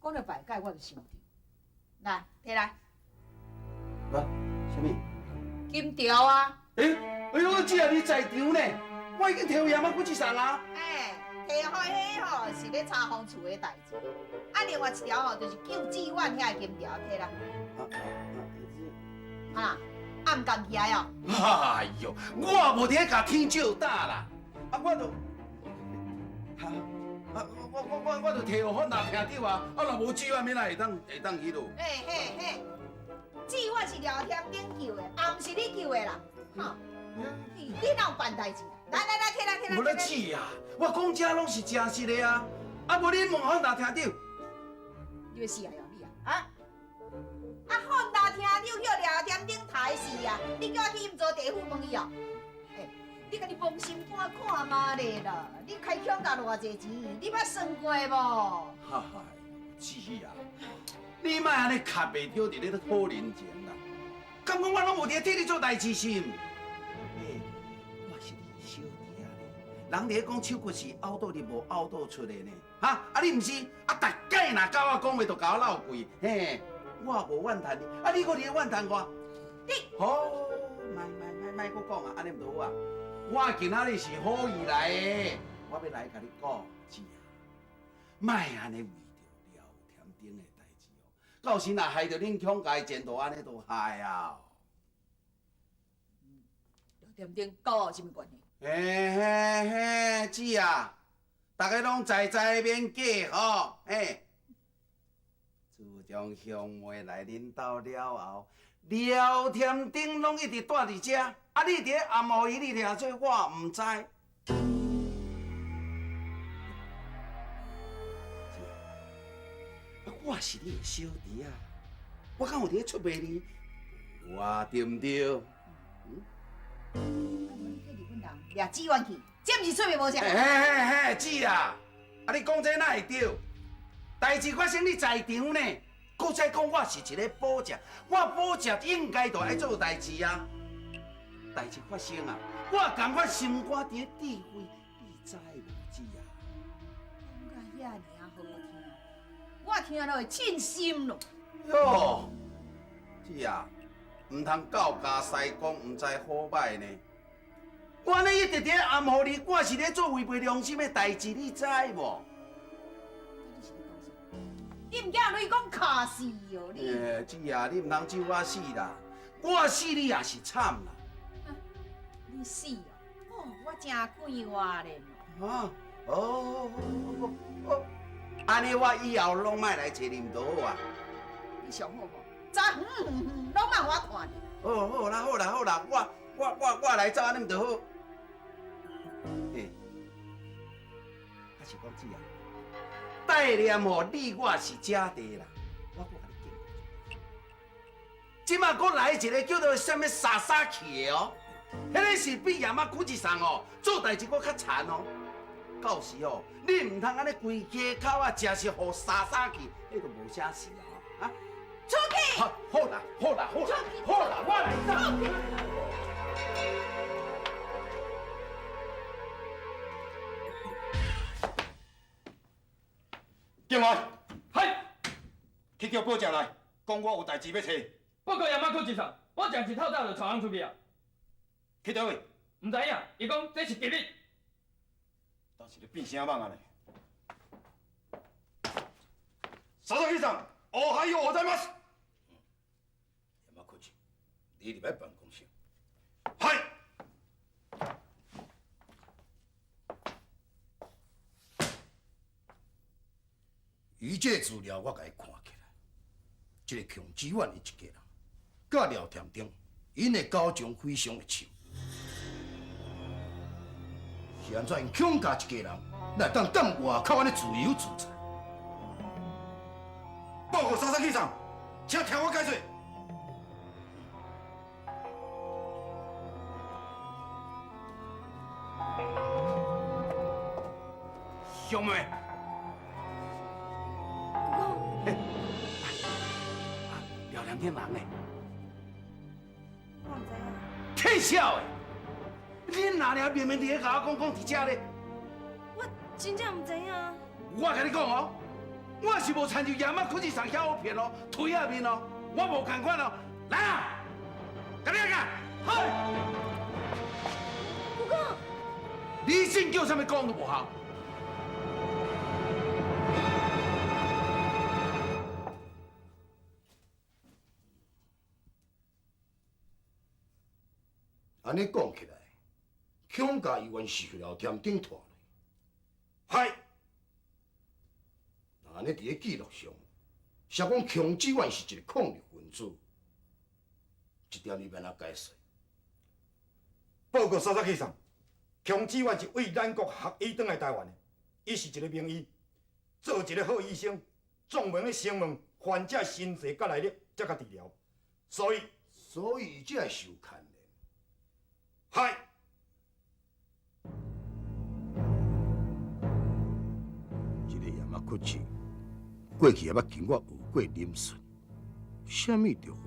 講著敗改，我就想著。來，提來。來，啥物？金條啊！欸，哎喲，姐啊，你在場呢？我已經提予山仔區一送啊。欸，提予彼吼是咧查封厝的代誌，啊，另外一條吼就是救志遠遐个金條，提來。啊，啊毋共起來哦。哎喲，我無佇咧共天照打啦，啊，我就，哈，啊，我就提予放大聽著啊，啊，若無志遠，欲按怎會當彼落？嘿嘿嘿，志遠是廖添丁救的，也毋是你救的啦，哈。你哪有辦代誌？來來來，起來起來。無咧姊啊，我講這攏是誠實的啊，啊無你問放大廳長。你欲死啊你啊！啊？啊，放大廳長予廖添丁刣死啊！你叫我去陰曹地府問伊哦？欸，你家己摸心肝看覓咧啦！你開恐教偌濟錢，你捌算過無？哈哈，姊啊，你莫按呢磕袂著，佇咧討人情啦。敢講我攏無佇咧替你做代誌是毋？欸，我是你的小弟仔呢。人佇咧講手骨是拗倒入無拗倒出的呢。哈，啊你毋是？啊，逐擺若佮我講話，就共我落跪，嘿，我無怨嘆你，啊你閣佇咧怨嘆我。你好，莫莫莫莫閣講啊，按呢毋著好啊。我今仔日是好意來的，我欲來共你講，姊啊，莫按呢為著廖添丁的代誌哦，到時若害著恁孔家前途，按呢就害啊。廖添丁佮我有啥物關係？嘿嘿嘿，姊啊，逐家攏知知免假吼，嘿。自從鄉妹來恁兜了後，廖添丁攏一直蹛佇遮，啊，你佇咧暗予伊，你聽做我毋知。姊啊，我是你的小弟仔，我敢有佇咧出賣你？有啊，對毋對？嗯？你去日本人掠志遠去，這毋是出賣無啥？嘿嘿嘿，姊啊，啊你講這哪會對？代誌發生你在場呢，閣再講我是一个保證，我保證應該就愛做代誌啊。代誌發生啊，我甘願心肝佇咧智慧，你知無姊啊？講甲遐爾好聽，我聽了會凊心咯。喲，姊啊，毋通教家師講，毋知好歹呢。我按呢一直佇咧暗予你，我是咧做違背良心的代誌，你知無？你毋驚雷公敲死哦你！欸，姊啊，你毋通咒我死啦，我死你也是慘啦。你死哦？哦，我誠快活咧。啊？哦哦哦，按呢我以後攏莫來揣你毋著好啊。你上好無？走遠遠遠，攏莫予我看著。好，好啦，好啦，好啦，我來走，按呢毋著好。欸，啊是講姊啊。代念吼，你我是姐弟啦，我閣共你警告。這馬閣來一个叫做啥物沙沙去的哦，彼个是比山仔久一送哦，做代誌閣較殘哦。到時哦，你毋通按呢規家口啊，食是予沙沙去，彼就無啥事啊！啊，出去！好，好啦，好啦，好啦，好啦，我來走。警員，嗨，去叫保正來，講我有代誌欲揣。報告山仔區一送，保正一透早就帶人出去啊。去佗位？毋知影，伊講這是機密。當時咧變啥夢啊咧？佐々木さん、おはようございます。山口，你入來辦公室。はい。伊這資料我共伊看起來，這个孔志遠伊一家人，佮廖添丁，𪜶的交情非常的深。是按怎𪜶孔家一家人，來當踮外口按呢自由自在？報告佐々木さん，請聽我解說。小妹。廖添丁人呢？我毋知影。天笑的！恁阿娘明明佇咧共我講講佇遮咧。我真正毋知影。我共你講哦，我是無親像夜晚去市場遐好騙哦，推下面哦，我無仝款哦。來啊，共你來幹！嗨，姑公，你信叫啥物講都無效。按呢講起來，孔家議員是廖添丁拖來。係。那按呢佇咧記錄上，寫講孔志遠是一個抗日分子，這點你欲按怎解釋？報告沙沙去送，孔志遠是為咱國學醫轉來台灣的，伊是一個名醫，做一個好醫生，專門咧詢問患者身世佮來歷，才共治療，所以，所以才會受牽連。係。這個夜仔屈志，過去也捌經我學過林順，啥物著好，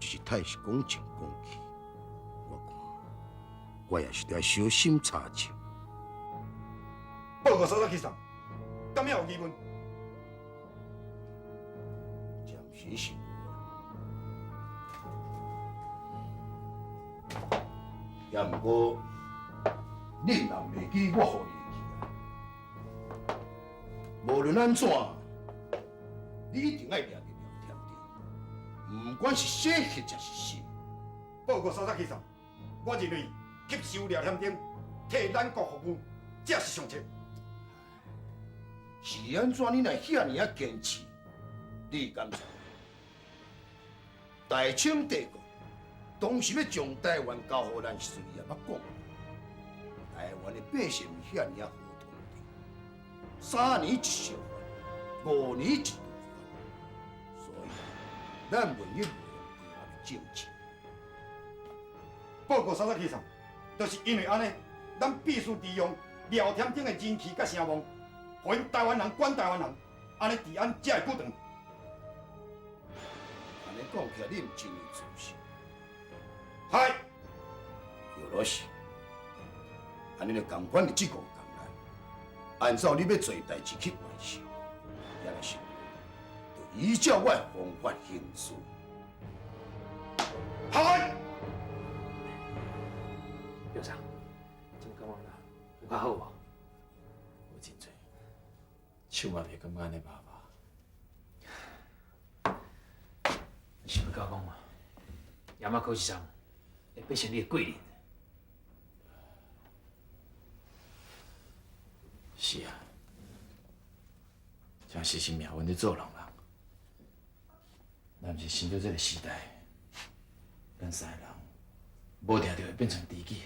只是太是講情講氣。我看，我也是得小心查證。報告沙沙去送，敢猶有疑問？暫時是無。也毋過，你若袂記，我予你會記啊。無論按怎，你一定愛掠著廖添丁，毋管是寫或者是死。報告沙沙去送，我認為吸收廖添丁，替咱國服務，這是上策。是按怎？你若遐爾仔堅持，你敢知？大清帝國當時欲將台灣交予咱時陣，伊也捌講，台灣的百姓是遐爾仔好統治，3年一小犯，5年一大犯，所以咱袂用高壓的政策。報告沙沙去送，就是因為按呢，咱必須利用廖添丁的人氣佮聲望，予𪜶台灣人管台灣人，按呢治安才會久長。按呢講起來，你毋真有自信。係。有老師，按呢就仝款的這個工來，按照你欲做的代誌去完成，也若是，就依照我的方法行事。係。表嫂，這麼感覺啦，有較好無？有真濟，手嘛袂感覺按呢麻麻。你想欲甲我講嘛？夜馬考試上會變成你的貴人。是啊，這是是命運咧做弄人。咱毋是生佇這個時代，咱三個人無定就會變成知己。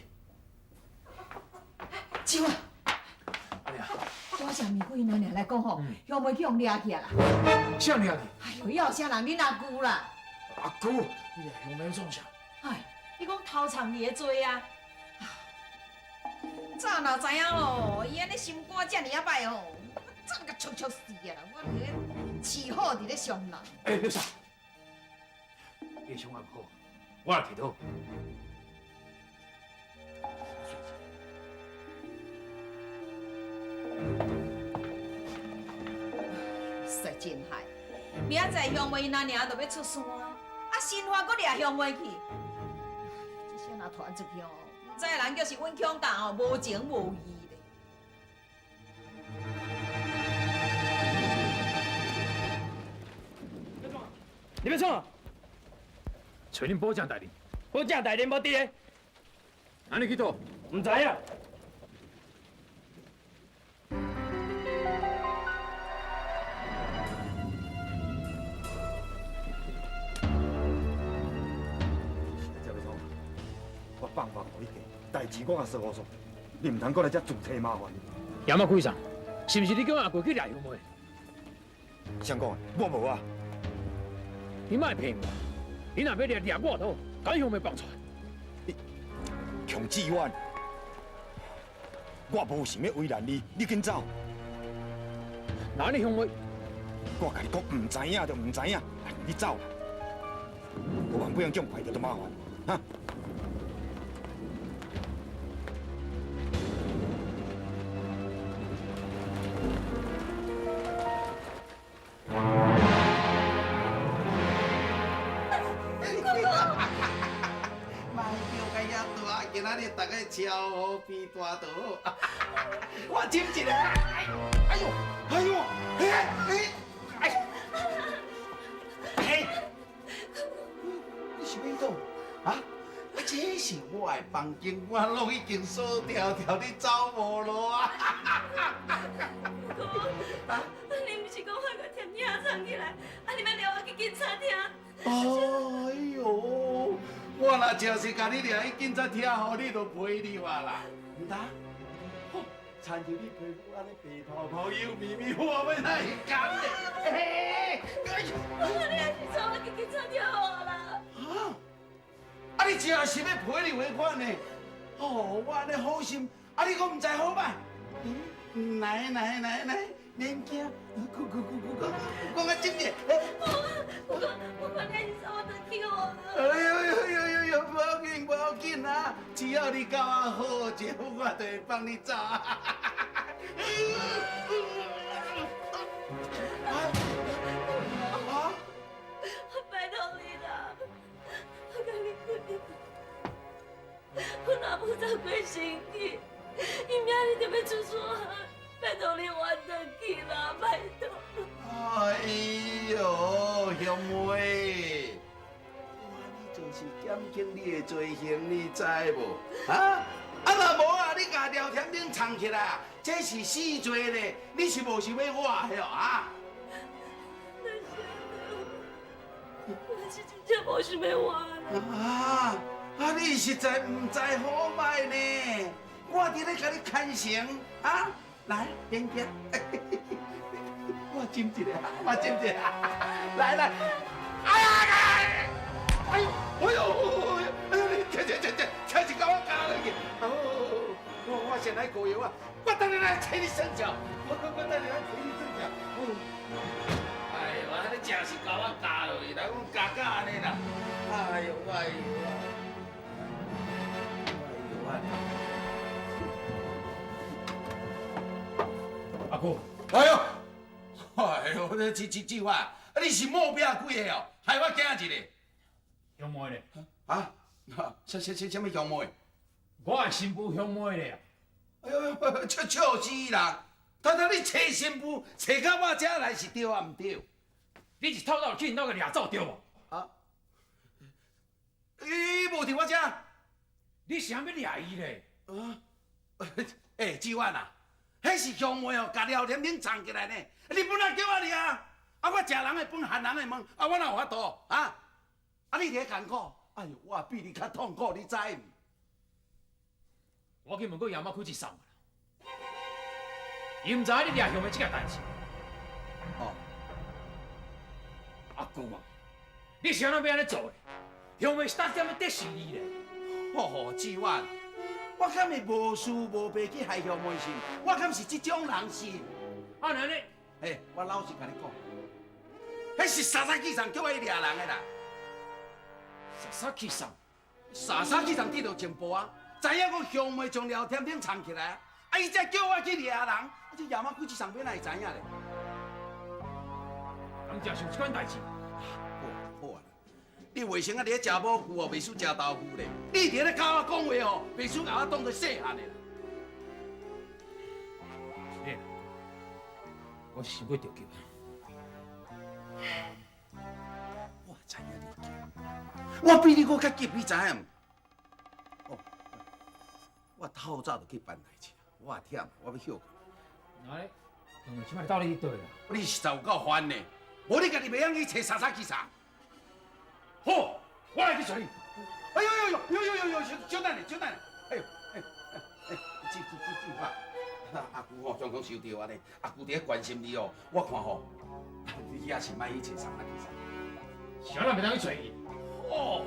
志遠，我啥物鬼那爾來講吼，香妹去予掠去啊啦！啥掠去？哎呦，伊後生人恁阿舅啦！阿舅，你掠香妹創啥？哎，你講偷藏你的罪啊！早若知影咯，伊按呢心肝遮爾仔歹吼，我早共戳戳死啊啦！我伫咧飼好伫咧傷人。欸，表嫂，你的想法毋好，我來提討。實在真害，明仔載鄉妹𪜶阿娘就欲出山，啊，新發閣掠鄉妹去，這聲若傳出去哦，毋知人叫是阮孔家哦無情無義咧。你欲創？揣恁保正大人。保正大人無佇咧。按呢去佗？毋知影。我放話予你過，代誌我共說好數，你毋通閣來遮自找麻煩。夜馬開送，是毋是你叫阿舅去掠香妹？誰講的？我無啊。你莫騙我！你若欲掠掠我就好，共香妹放出來。你孔志遠，我無想欲為難你，你緊走。那你香妹？我共你講，毋知影就毋知影，你走啦。無萬不用叫人排著就麻煩，哈。日逐个超好变大就好。我斟一下，哎呦，哎呦，哎哎哎，哎，你是欲创啊？这是我的房間，我攏已經鎖條條，你走無路啊！啊！你毋是講我共甜仔藏起來，啊你欲掠我去警察廳？哎喲，我若真是共你掠去警察廳吼，你就賠你我啦，毋通？親像你皮膚按呢白泡泡、幼綿綿，我欲哪會甘咧？哎呦！你還是帶我去警察廳好啦。啊！啊！你真是欲賠你還款呢？哦，我按呢好心，啊你閣毋知好歹？嗯，來來來來，免驚，去去去去去，講較正點。我我看你還是送我轉去好啦。哎呦呦呦呦呦，無要緊無要緊啊，只要你佮我好者，我就會放你走。啊！啊！我拜託你啦，我共你講，我若無走過身去，伊明日就欲出山，拜託你還轉去啦，拜託。哎喲，鄉妹，我按呢就是減輕你的罪行，你知無？啊？啊若無啊，你共廖添丁藏起來，這是死罪咧！你是無想欲活的啊？我是真正無想欲活啦。啊！啊！你實在毋知好歹呢！我佇咧共你牽繩啊！來，免驚，我斟一下，我斟一下，來來，哎呀！哎呦，哎呦，哎呦！你停停停停，車是共我咬落去！哦，我先來膏藥啊！我等下來揣你算賬，我等下來揣你算賬。哎呦，你真是共我咬落去，來，阮咬甲按呢啦！哎呦，哎呦啊！哎呦啊！阿姑，哎呦，哎呦，這這這這話，啊你是毛病幾个哦？害我驚一下。鄉妹咧？啊？啥啥啥啥物鄉妹？我的新婦鄉妹咧。哎呦，笑笑死人！頭頭你揣新婦揣到我遮來是對抑毋對？你是透早去𪜶兜共掠走對無？啊？伊無佇我遮。你是按欲掠伊咧？啊？欸，志遠啊，彼是鄉妹哦，共廖連丁藏起來呢。你本來叫我掠，啊，我食人的飯，還人的問，啊，我哪有法度啊？啊，你佇咧艱苦，哎喲，我比你較痛苦，你知毋？我去問過爺媽開一送啦，伊毋知影你掠鄉妹這件代誌。哦，阿姑啊，你是按怎欲按呢做的？鄉妹是當點欲得罪你咧？哦，志遠，我敢會無事無白去害鄉妹是？我敢是這種人是？啊，按呢？嘿，我老實共你講，彼是沙沙去送叫我去掠人的啦。沙沙去送，沙沙去送得著情報啊，知影講鄉妹將廖添丁藏起來，啊，伊才叫我去掠人，啊，這夜晚鬼子送欲哪會知影咧？敢真是有這款代誌？好啊，好啊，你袂成啊？佇咧食母菇哦，袂輸食豆腐咧。你佇咧共我講話哦，袂輸共我當做細漢的啦。是咧，我是傷過著急啊。我知影你急，我比你閣較急，你知影毋？哦，我透早就去辦代誌，我也忝，我欲歇睏。來，這擺到底去佗啦？你實在有夠煩呢！無你家己袂曉去揣沙沙去啥？好，我來去揣你。哎呦呦呦呦呦呦呦！小等下，小等下。哎呦，哎哎，這這這這話，阿姑吼常常收著按呢，阿姑佇咧關心你哦。我看吼，你也是莫去揣沙沙去啥。是按怎袂當去揣伊？哦，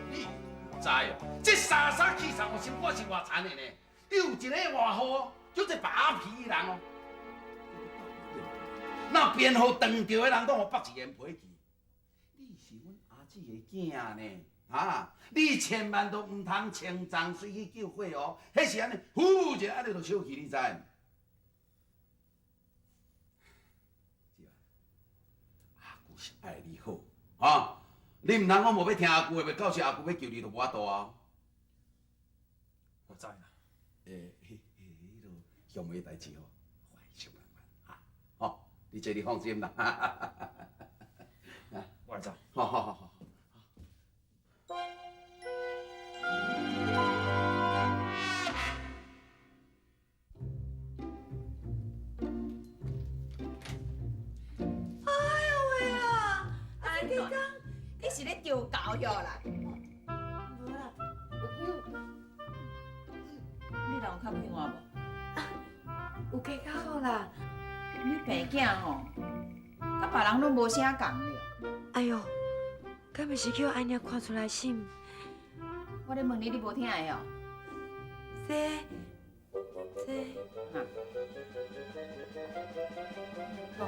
你毋知哦？這沙沙去啥，我心肝是偌殘的呢？有一个外號哦，叫做白皮的人哦。若蝙蝠撞著的人，攏予縛一個皮去。你是阮阿姊的囝呢，哈！你千萬都毋通穿髒水去救火哦。彼是按呢，呼一下按呢就燒去，你知毋？阿姑是愛你好，哈！你毋通講無欲聽阿姑的，到時阿姑欲救你就無法度啊！知啦。欸，彼落乡妹代志吼，我会想办法啊。吼，你这你放心啦。我来走。好好好好。哎呦喂啊！啊，你讲你是咧调教遐啦？无啦，你人有较快活无？有加较好啦。你病囝吼，佮别人拢无啥仝了。哎哟，敢袂是去予阿娘看出来心？我咧问你，你无听会哦？这，哈。讲，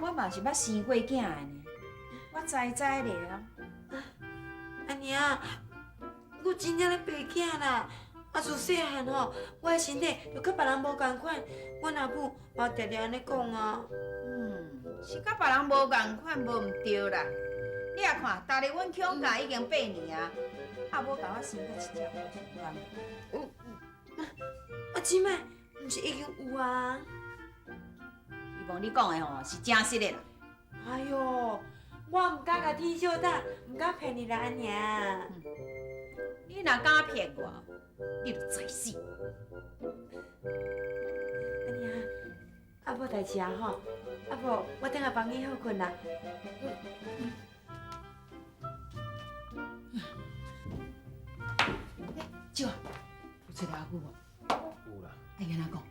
我嘛是捌生过囝的呢，我知知咧啊。阿娘，我真正咧白囝啦。啊，自细汉吼，我的身体就佮别人无仝款，阮阿母嘛定定按呢讲啊。是佮别人无仝款，无毋对啦。你也看，逐日阮请假已经8年啊，啊无共我生过一只无相关。啊，这摆毋是已经有啊？希望你讲的吼是真实的啦。哎哟，我毋敢共天相打，毋敢骗你啦，阿娘。你若敢骗我，你就再死。阿娘，啊无代志啊吼，啊无我等下放你好睏啦。少啊，有揣著阿舅无？有啦。啊，伊按怎讲？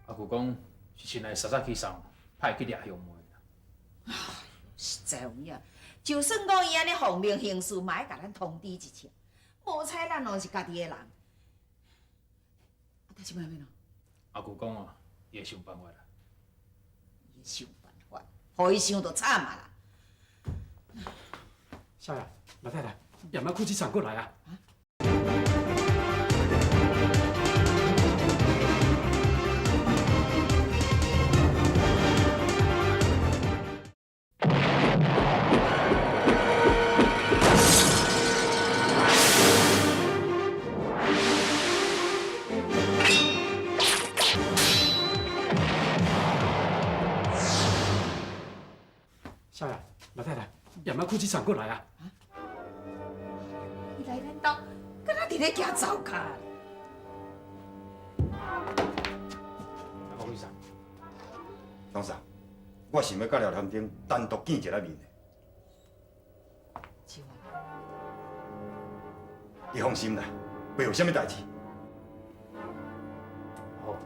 阿舅讲是亲爱沙沙去送，派去掠乡妹啦。实在有影，就算讲伊按呢奉命行事，嘛爱共咱通知一声。无彩咱拢是家己的人。啊，但是欲按怎？阿舅讲哦，伊会想办法啦。伊会想办法，予伊想就惨啊啦。少爷，老太太，夜晚裤子送过来啊。少爷，老太太，夜晚裤子送过来啊。伊来咱兜，敢若伫咧行灶跤。阿舅医生，董事，我想欲佮廖添丁单独见一下面的。你放心啦，袂有啥物代志。好，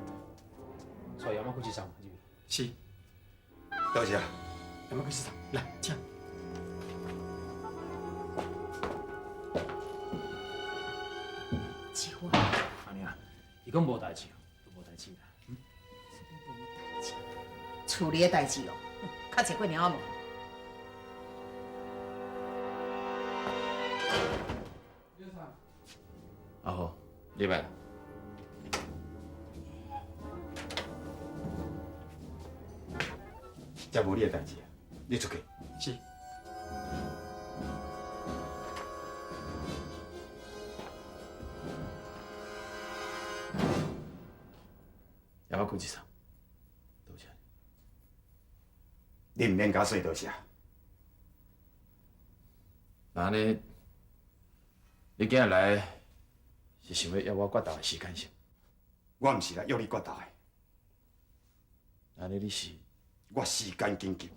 带夜晚裤子送入去。是。多谢。夜晚裤子送，来，请。阿娘，伊讲无代志，就无代志啦。无代志，厝里的代志哦，较济过尔好无？阿好，入来。这无你的代志啊，你出去。是。夜晚裤子送，多谢。你毋免共我说多谢。那按呢，你今日来是想欲约我决斗的时间是？我毋是来约你决斗的。按呢你是？我时间紧急，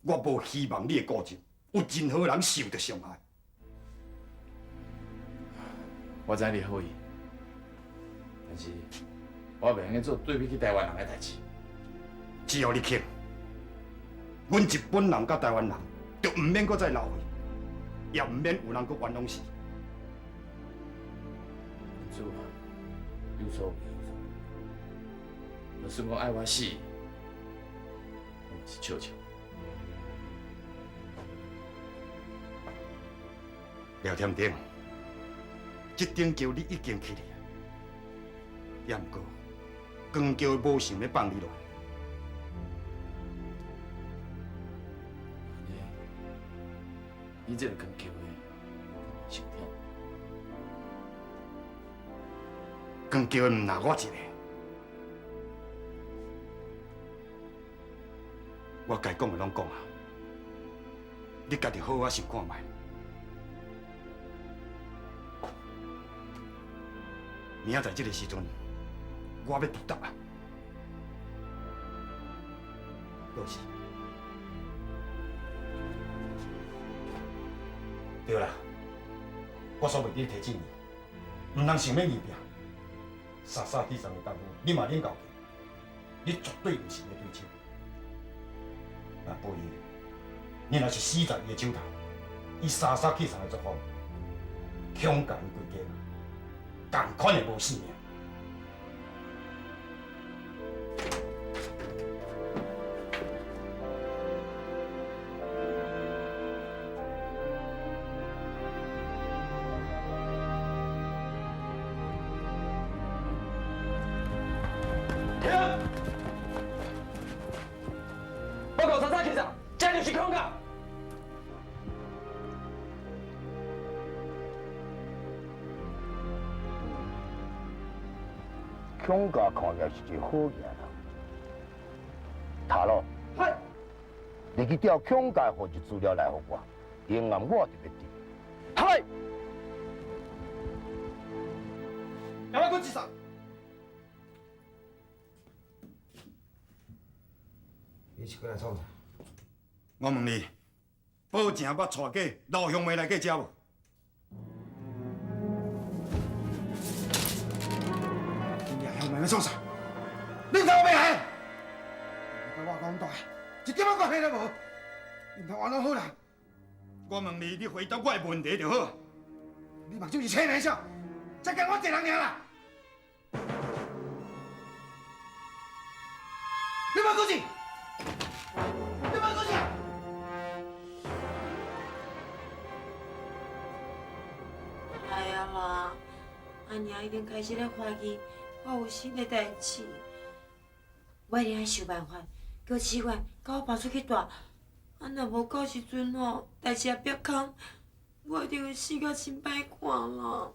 我无希望你的固执有任何人受著伤害。我知你好意，但是我袂用得做对不起台湾人的代志。只要你肯，阮日本人佮台湾人就毋免阁再流血，也毋免有人阁冤枉死。主有错有错，就算讲爱我死，我嘛是笑笑。廖添丁，这顶桥你已经去了，也毋过光桥无想欲放你落。你这个光桥的，伤忝。扛轎的毋若我一个。我该讲的拢讲啊，你家己好好想看觅。明仔载这个时阵，我欲伫搭啊。老师，对啦，我煞袂记提醒你，毋通想欲硬拼。萨萨起送的功夫，你嘛领教过，你绝对毋是伊的对手。那不伊，你若是死在伊的手头，伊沙沙起送的作风，恐共伊规家人，仝款的无性命。停！报告查查其长，这就是恐吓。恐吓看起来是一个好囝人。塔洛，嗨，你去调恐吓户籍资料来予我，英暗我特别伫。嗨，山口さん。你是过来创啥？我问你，宝成捌带过老乡妹来过遮无？你俩乡妹欲创啥？恁头欲来？你佮我讲大，一点仔关系都无。恁头按怎好啦？我问你，你回答我的问题就好。你目睭是青来啥？才共我一个人尔啦！你莫过去！你莫过去！哎呀啦，阿娘已经开始咧怀疑我有新的代志，我一定爱想办法，叫志远共我搬出去住。啊，若无到时阵吼，代志也煏空，我一定会死甲真歹看啦。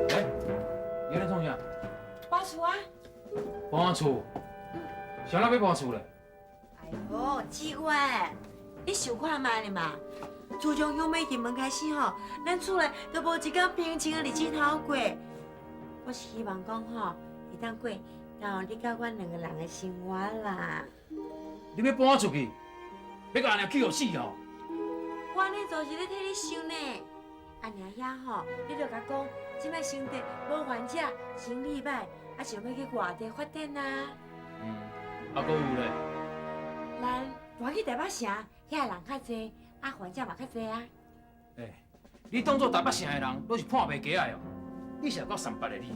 欸，你咧创啥？搬厝啊！搬厝？啥人欲搬厝咧？哎哟，志远，你想看觅咧嘛？自从乡妹入门开始吼，咱厝内都无一工平静的日子头过。我是希望讲吼，会当过到你佮阮两个人的生活啦。你欲搬出去，欲共阿娘气予死吼？我按呢做是咧替你想呢。阿娘遐吼，你著共讲，这摆新地无患者，生理歹，啊想欲去外地发展啊。嗯，啊，阁有咧？咱搬去台北城，遐人较济，啊患者嘛较济啊。欸，你当做台北城的人，拢是破卖鸡仔哦？你是有够三八的你。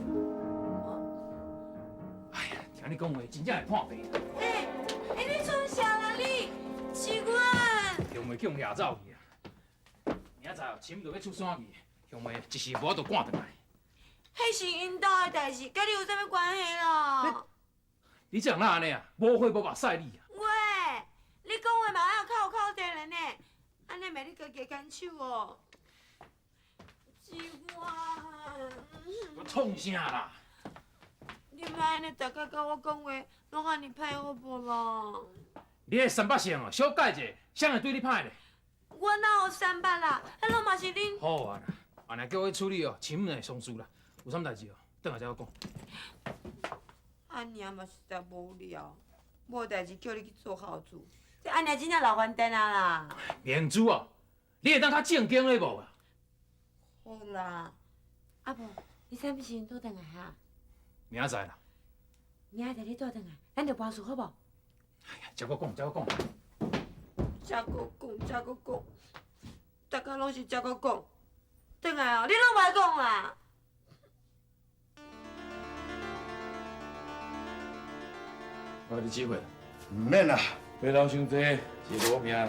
哎呀，听你讲话，真正会破病。欸，欸，你创啥啦你？志远。乡妹叫掠走去啊！明仔载亲就欲出山去，乡妹一时无法度赶转来。彼是𪜶兜的代志，佮你有啥物关系啦？你这人哪按呢啊？无血无目屎你啊！喂，你讲话嘛爱有较有口德咧呢，按呢袂你家己牵手哦。志远。我创啥啦？你莫按呢，逐工佮我讲话，拢按呢歹好无啦？你彼三八线哦，小改者，谁会对你歹咧？我哪有三八啦？彼拢嘛是恁。好啊啦，按呢叫我去处理哦，亲母会丧事啦。有啥物代志哦？转来再阁讲。阿娘嘛实在无聊，无代志叫你去做孝子，这阿娘真正老烦电啊啦。明珠哦，你会当较正经咧无啊？好啦，啊无，你啥物时阵倒转来哈？明仔载啦。明仔载你倒转来，咱就搬厝好无？哎呀，才阁讲，才阁讲。才阁讲，才阁讲，逐工拢是才阁讲，转来哦，你拢袂讲啦。我你指挥。毋免啦，别老伤济，是无命啦。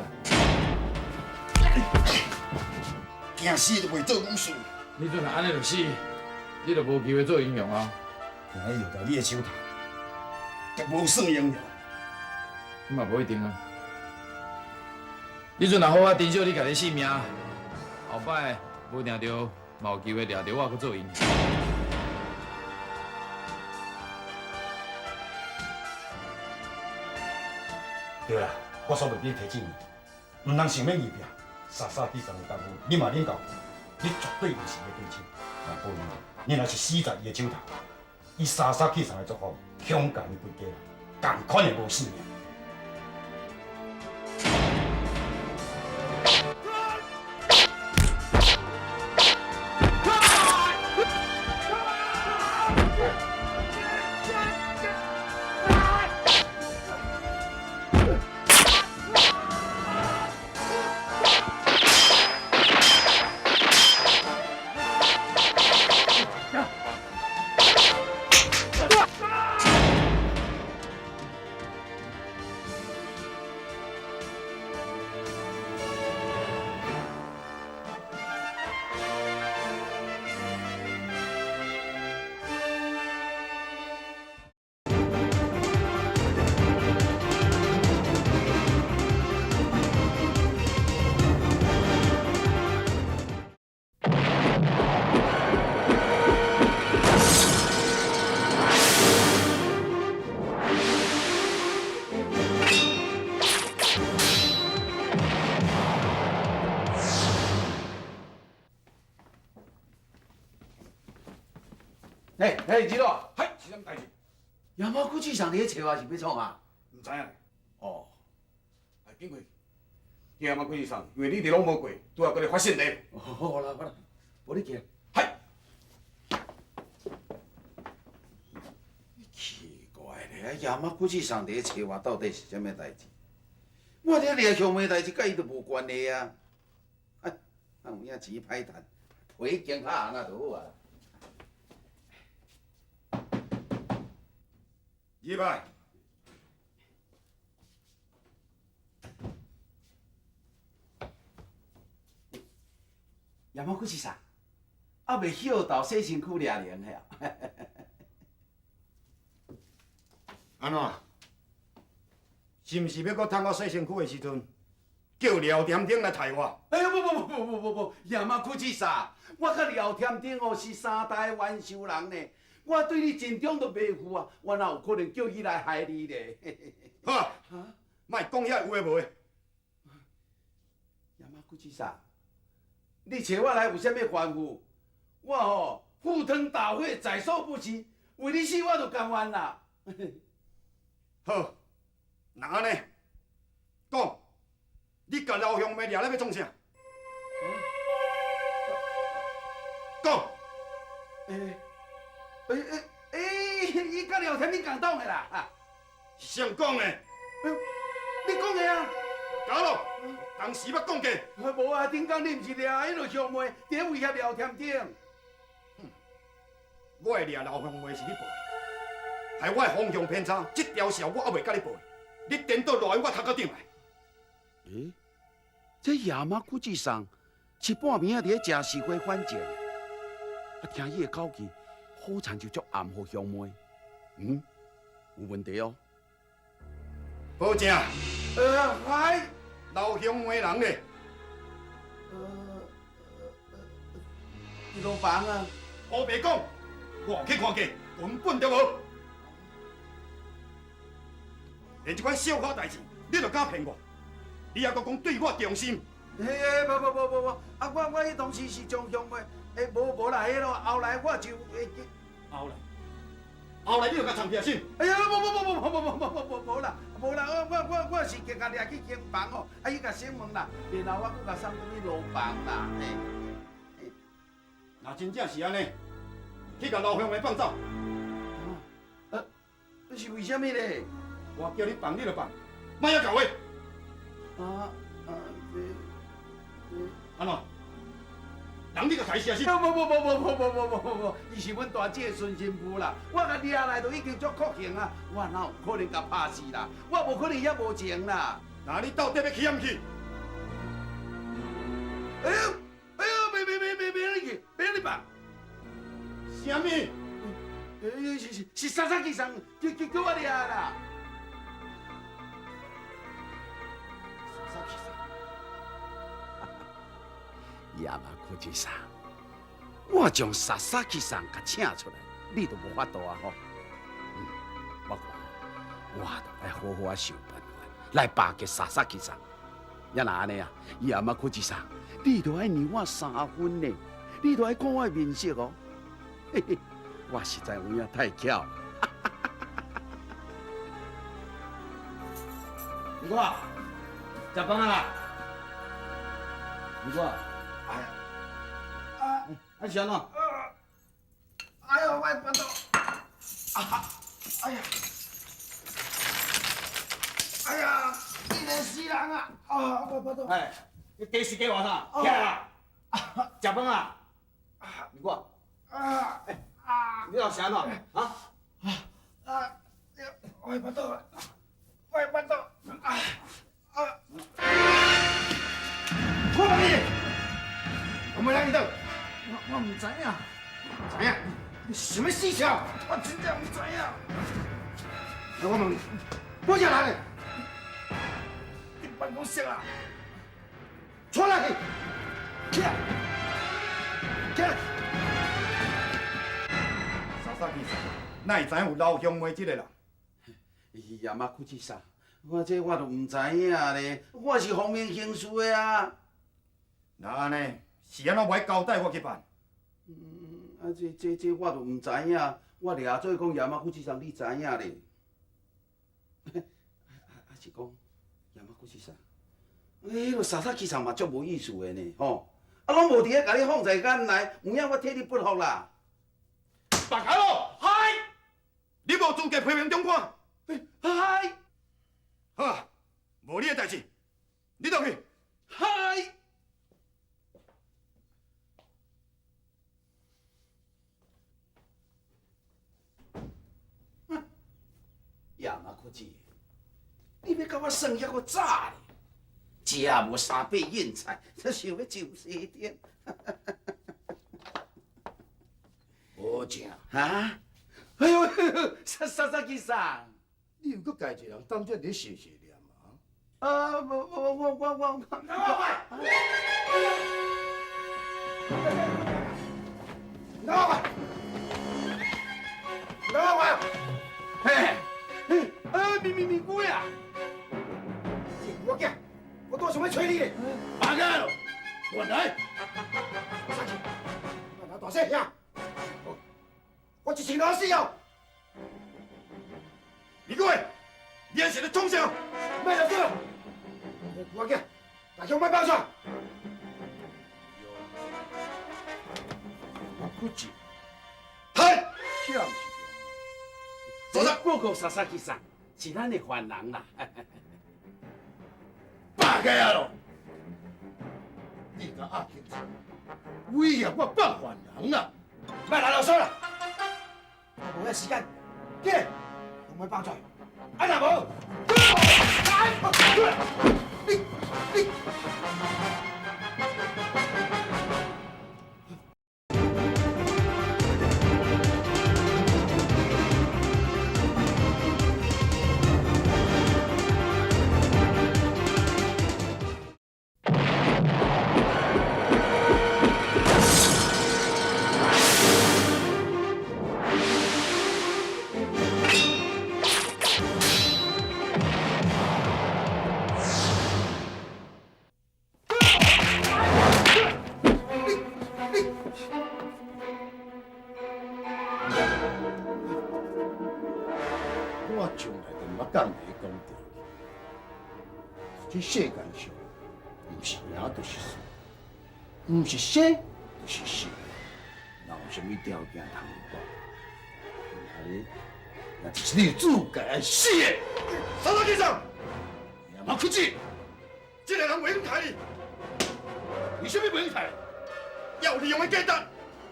驚死都袂做武士。你阵若按呢就死，你就无机会做英雄啊！听伊药在你的手头，就无算英雄。嘛无一定啊。你阵若好好珍惜你家己性命，后摆无定著嘛有机会掠著我去做英雄。对啦，我所袂记提醒你，毋通想欲硬拼，杀杀去送的功夫，你嘛恁够，你绝对毋是伊的对手。若无你若是死在伊的手头，伊杀杀去送的作风，恐共伊规家人仝款的无性命。嘿，嘿，子乐，嘿，是啥物代志？野猫古市场伫咧揣我是欲创啊？毋知影。哦，哎，紧过去。野猫古市场，因为你伫拢无过，拄仔阁咧发现咧。好啦好啦，无你行。嘿。奇怪咧，野猫古市场伫咧揣我到底是啥物代志？我伫掠乡的代志，佮伊都无关系啊。哎，啊有影钱歹趁，皮经较红啊就好啊。入来。野猫古是啥？犹未歇斗洗身躯掠灵的啊？按怎？是毋是欲阁趁我洗身躯的时阵，叫廖添丁来刣我？哎呦，不不不不不不不，野猫古是啥？我佮廖添丁哦是三代冤仇人呢。我对你尽忠都袂负啊，我哪有可能叫伊来害你咧？好啊，莫讲遐有的无的。野马古志啥？你找我来有啥物吩咐？我吼赴汤蹈火在所不辞，为你死我都甘愿啦。好，若按呢，讲，你共老乡妹掠来欲创啥？讲。欸欸欸！伊佮廖添丁仝党的啦，是谁讲的？你讲的啊？假咯，当时捌讲过。无啊，顶工你毋是掠彼个乡妹，伫咧威胁廖添丁。我会掠老乡妹是你报的，害我的方向偏差，这条线我犹未共你报。你颠倒落来我头壳顶来。欸，这野马古志松是半暝仔伫咧食石花反正，啊，听伊的口气。好亲像足暗予乡妹，嗯，有问题哦。保证。嗨，老乡妹人咧？伫楼房啊。乌白讲，我去看过，根本就无。连这款小可代志，你就敢骗我？你犹阁讲对我忠心？嘿，嘿，无无无无无，啊，我彼当时是将乡妹。欸，无无啦，彼落后来我就会记。后来，后来你又共藏起来？哎呀，无无无无无无无无无无啦，无啦，我是共掠去间房哦，啊，伊共锁门啦，然后我阁共送转去楼房啦，嘿。若真正是按呢，去共老乡妹放走。这是为啥物咧？我叫你放你就放，莫遐搞话。按怎？人你阁刣死啊！无无无无无无无无无，伊是阮大姐孙新妇啦。我共掠来都已经足确幸啊，我哪有可能共拍死啦？我无可能遐无情啦。那你到底欲去抑毋去？哎呦，哎呦，袂是薩薩基桑叫叫叫我掠啦。薩薩基桑，亞馬庫吉桑，我將薩薩基桑共請出來，你都無法度啊吼。嗯，我看我著愛好好仔想辦法來罷結薩薩基桑。也若按呢啊，亞馬庫吉桑，你著愛讓我三分呢，你著愛看我的面色哦。嘿嘿，我實在有影太巧。二哥，食飯啊啦！二哥，哎呀，啊，啊是按怎？哎呦，我的腹肚，啊，哎呀，哎呀，你咧死人啊！啊，我腹肚。哎，你加水加偌啥？起來啦！食飯啊！二哥，啊，哎，你又是按怎？啊？啊，我的腹肚，我的腹肚，啊啊！我問你，有沒人去倒？我毋知影，知影？你想欲死潲？我真正毋知影。我問你，我啥人？你辦公室啊？出來去，起來，起來！薩薩基桑，哪會知影有劉香梅這個人？亞馬庫吉桑，我這我都毋知影咧，我是奉命行事的啊。若按呢，是按怎無愛交代我去辦？啊，這這這我都毋知影，我掠做講亞馬庫吉桑，你知影咧？啊是講亞馬庫吉桑，欸，彼個薩薩基桑嘛足無意思的呢，吼！啊，攏無佇咧共你放在眼內，有影我替你不服啦。白開咯，嗨！你無資格批評長官。嗨！好啊，無你的代誌，你倒去。嗨！亞馬庫子，你欲共我算遐閣早咧？食無三百吔菜，才想欲上西天。無正哈？哎呦，薩薩薩基桑，你又閣家一個人踮遮咧細細念啊？啊，無無我我我我。老板，老板，嘿，啊，咪咪咪鬼啊！我囝，我拄想欲揣你咧。罷開咯，原來。啥去？我拿大細兄，我一千老死哦！李贵，你是咧创啥？莫来讲，我囝，大雄莫放出。我骨子，嗨，这毋是走走，过过萨萨基桑是咱的犯人啦。罷開啊咯！你共阿警察威脅我放犯人啊！莫來囉嗦啦，我無遐時間，起來，用袂放出來，啊若無，你你。我從來就毋捌共你講條件。這世間上，毋是贏就是輸，毋是生就是死，哪有啥物條件通講？今仔日，也就是你有資格來死的。薩薩基桑，亞馬庫子，這个人袂用刣你，為啥物袂用刣？猶有利用的價值，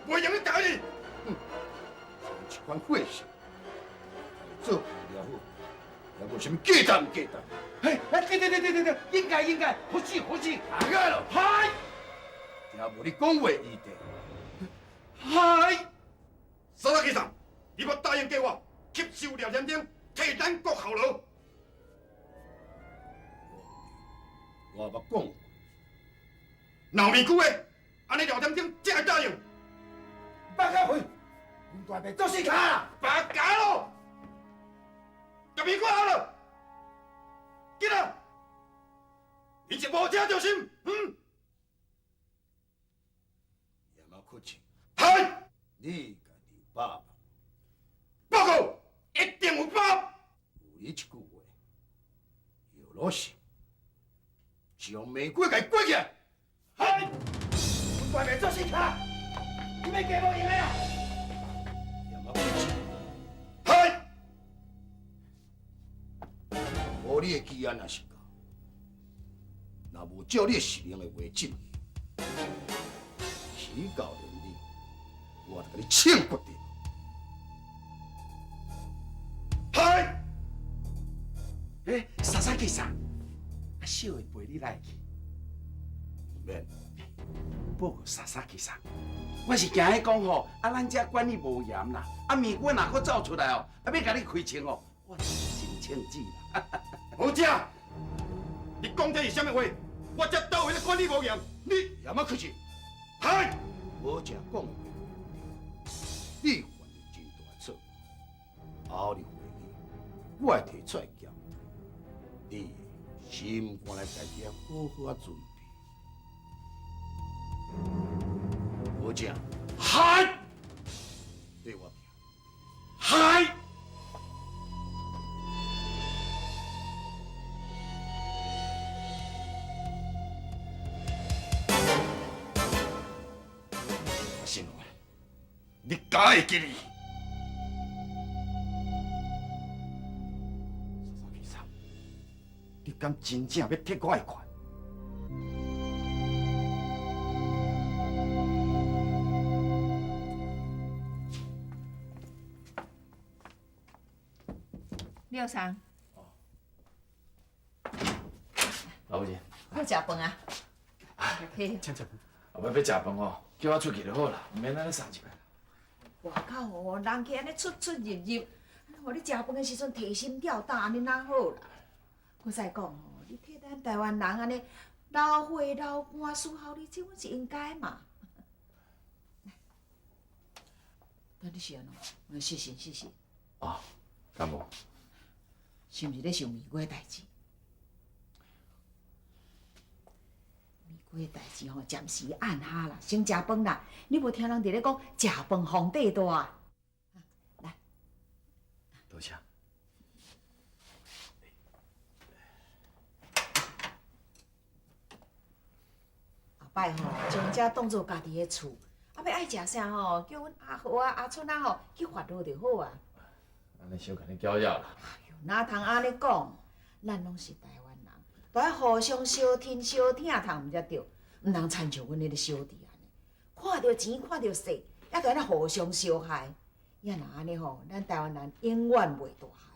袂用得刣你。哼，這款貨色，做了好，也無啥物價值毋價值。嘿，對對對對對對，應該應該，好死好死，阿個咯，嗨，聽無你講話餘地，嗨，薩薩基桑，你捌答應過我，吸收廖添丁，替咱国效劳。我捌讲过，若有面具的，按呢廖添丁才会答应。放开屁！阮大伯做死卡啦！别假咯，共面具好了，紧啊！你是无遮就心，嗯？也嘛客气。嗨，你家己有把握？报告，一定有把握。有你一句话，药老是将玫瑰共伊关起来。嗨，阮大伯做死卡，你欲加无用的啊！也嘛客气。嗨，无你的期限若是到，若无照你的实能的话进去，时到连日，我就共你枪决定。嗨，欸，萨萨去啥？啊，小的陪你来去。毋免。报告萨萨去啥？我是惊彼讲吼，啊，咱遮管理无严啦，啊，物件若阁走出来哦，啊，欲共你开枪哦，我就真称旨啦。好食，你讲这是啥物话？我遮倒位咧管理无严，你也莫客气。嗨，无食讲的话，你犯了真大错误。后日会议，我会提出来检讨，你心肝来家己好好仔准备。无食，嗨，对我行。嗨。我信哦，你敢会记哩？萨萨去你敢真正欲替我的权？廖生，老母亲，好食饭啊？请食饭。后摆欲食饭哦，叫我出去就好啦，毋免按呢送入来。外口哦，人客按呢出出入入，予你食饭的时阵提心吊胆，按呢哪好啦？阁再讲哦，你替咱台湾人按呢流血流汗侍候你，这阮是应该嘛。来，等你是按怎？我谢谢谢谢。哦，敢无？是毋是咧想玫瑰的代志？玫瑰的代志吼，暂时按下啦，先食饭啦。你无听人伫咧讲食饭皇帝大？来，多谢。后摆吼，将这当做家己的厝，啊，欲爱食啥吼，叫阮阿豪啊、阿春啊吼去发落就好啊。按呢小共你搅扰啦。哪通按呢讲？咱拢是台湾人，都爱互相相挺相疼，通毋才对。毋通亲像阮彼个小弟按呢，看著钱看著势，犹都按呢互相相害。也若按呢吼，咱台湾人永远袂大汉。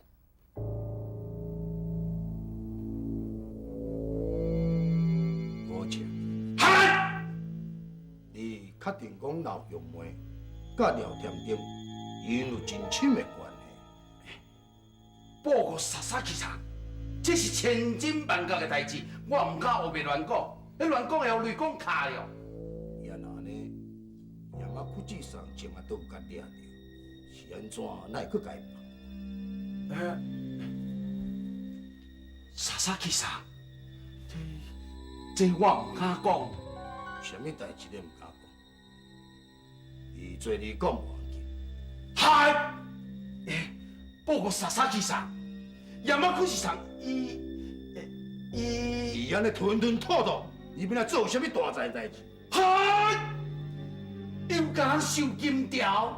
无错。嗨！你确定讲刘玉梅佮廖添丁𪜶有真深的关系？报告萨萨去查，这是千真万确的代志，我毋敢乌白乱讲，彼乱讲会予雷公卡了。也若按呢，盐仔骨子上前啊都有共掠著，是按怎？哪会阁共伊放？萨萨去查，这我毋敢讲。啥物代志你毋敢讲？伊做你讲无要紧。嗨！报告萨萨去啥？盐仔骨是啥？伊伊伊按呢吞吞吐吐，伊欲来做啥物大代代志？嗨！伊有共人收金条。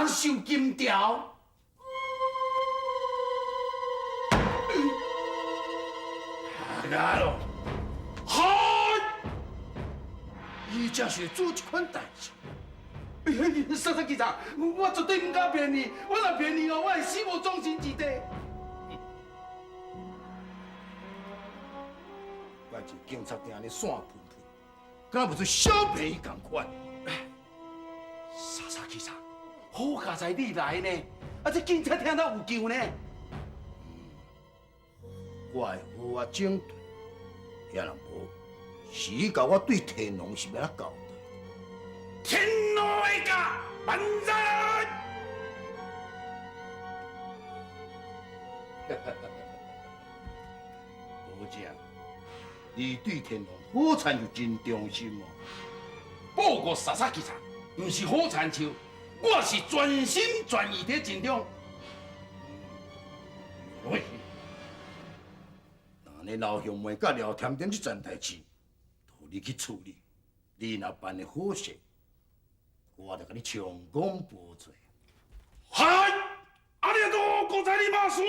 收金条。来咯！嗨！伊才是做这款代志。萨萨局长，我绝对毋敢骗你，我若骗你哦，我会死无葬身之地。怪这警察厅咧散喷喷，敢若无做小便宜仝款。萨萨局长，好佳哉你来呢，啊，这警察厅哪有救呢？我会好啊整顿，也若无，是你共我对天龙是欲按怎交代？天龙的家，万岁！无正，你对天龙好亲像真忠心哦。报告萨萨局长，毋是好亲像，我是全心全意伫尽忠。喂，那你老乡妹佮廖添丁这件代志，就你去处理。你若办得好势，我就共你将功补罪。嗨，阿里多ございます。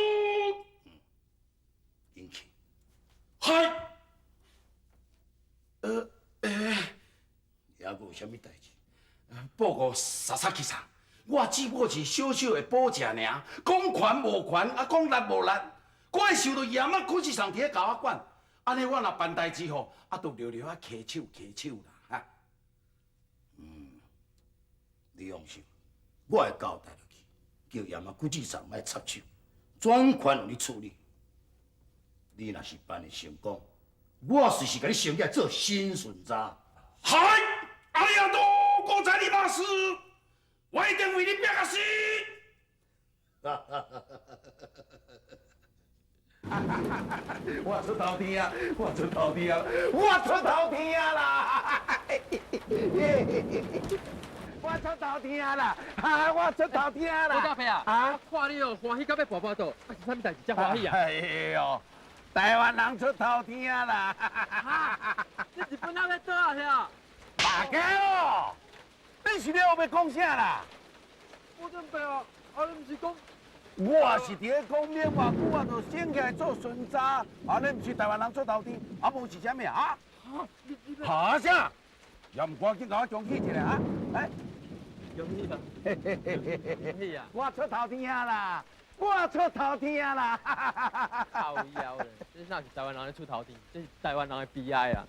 紧去。嗨。还阁有啥物代志？报告萨萨局长，我只不过是小小的保洁尔，讲权无权，啊讲力无力，我会受到严啊区上伫咧共我管。按呢我若办代志吼，啊，就聊聊啊，稽手稽手啦，哈。你放心，我会交代落去，叫严啊区长莫插手，专权予你处理。你若是办得成功，我随时共你升起来做新巡查。嗨，阿里亚多ございます，我一定为你拼个死。我出头天啊！我出头天啊！我出头天啦！我出头天啦！啊！我出头天啦！老大伯啊！啊！看你哦，欢喜到欲跋跋倒，啊是啥物代志遮欢喜啊？哎哟，台湾人出头天啦！你日本人欲倒啊遐？大家哦，你是咧欲讲啥啦？我准备啊，啊你毋是讲？我是伫咧讲免偌久啊，就升起来做巡查，啊，你毋是台湾人出头天，啊，无是啥物啊？哈啥？也毋赶紧共我恭喜一下啊！哎，恭喜啊！恭喜啊！我出头天啦！我出头天啦！靠腰咧，这哪是台湾人咧出头天，这是台湾人的悲哀啊！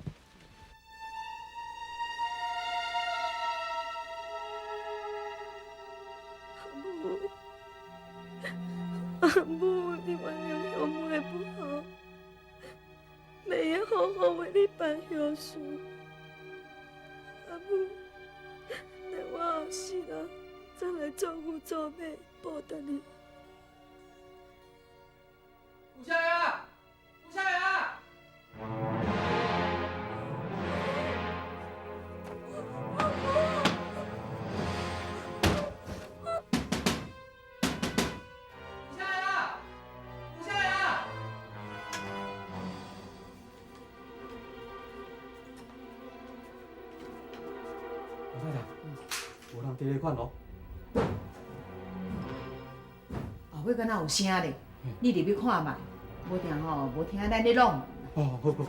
阿母，你原谅乡妹不好，袂用好好为你办孝事。阿母，等我后世人再来做父做母报答你。吴少爷，吴少爷。老太太，无人伫咧款哦。后尾敢若有声咧，你入去看觅，无定吼，无听咱咧弄。哦，好好。